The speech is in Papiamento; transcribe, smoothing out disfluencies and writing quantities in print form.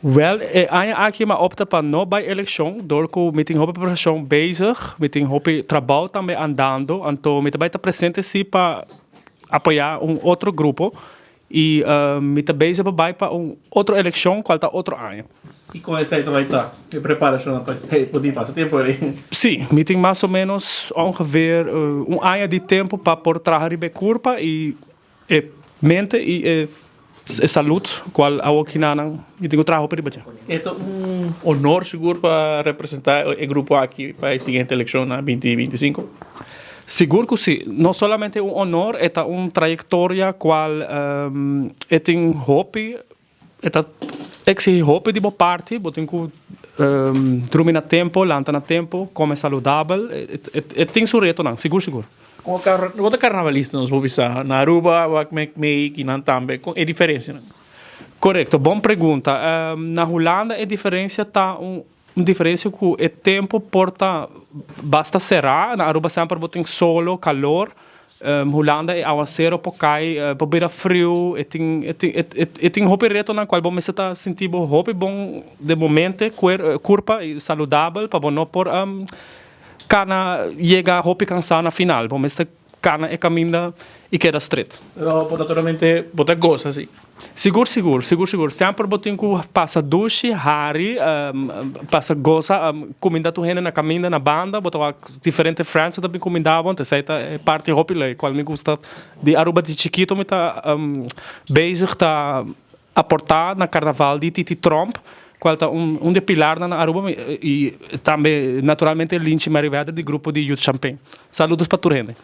Wel, e aña aki m'a opta pa no bay eleccion, door cu mi tin hopi preparacion bezig, mi tin hopi trabao tambe andando, anto mi ta bay ta presente si pa apoya un otro grupo y mi ta bezig pa bay pa un otro eleccion cual ta otro aña. Y con esey ta bay ta e preparacionnan pa esey por tin pasa tempo ey? Si, mi tin mas o menos ongeveer un aña di tempo pa por traha riba e curpa y e mente y e salud cual awo kinanan mi tin cu traha hopi riba dje. E ta un honor sigur pa representa e grupo aki pa e siguiente eleccion na 2025? Sigur cu si. No solamente un honor, e ta un trayectoria cual e tin hopi, e ta exigi hopi di bo parti, bo tin cu drumi na tempo, lanta na tempo, come saludabel, e tin su retonan, sigur sigur. Con bo ta carnavalista nos por bisa na Aruba, wak mek mei kinan tambe, con e diferencianan? Corecto, bon pregunta. Na Hulanda e diferencia ta un diferencia cu e tempo por ta basta cera, na Aruba semper bo tin solo, calor, Hulanda e awacero por cay, por bira friu, e tin e tin hopi retonan cual bo mester ta sinti bo hopi bon den bo mente, curpa y saludabel pa bo no por cana yega hopi cansa na final, bo mester cana e caminda y keda stret. Pero bo naturalmente bo ta goza si. Sigur sigur, sigur sigur. Semper bo tin cu pasa dushi, hari, pasa goza, cuminda tur hende na caminda, na banda, bo ta wak diferente friends ta bin cuminda bo, entonces esey ta e parti hopi leuk cual mi gusta di Aruba di chikito mi ta bezig ta aporta na carnaval di Titi Tromp, cual ta un di e pilarnan na Aruba y tambe naturalmente Linchi Merryweather di grupo di Youth Champagne. Saludos pa tur hende.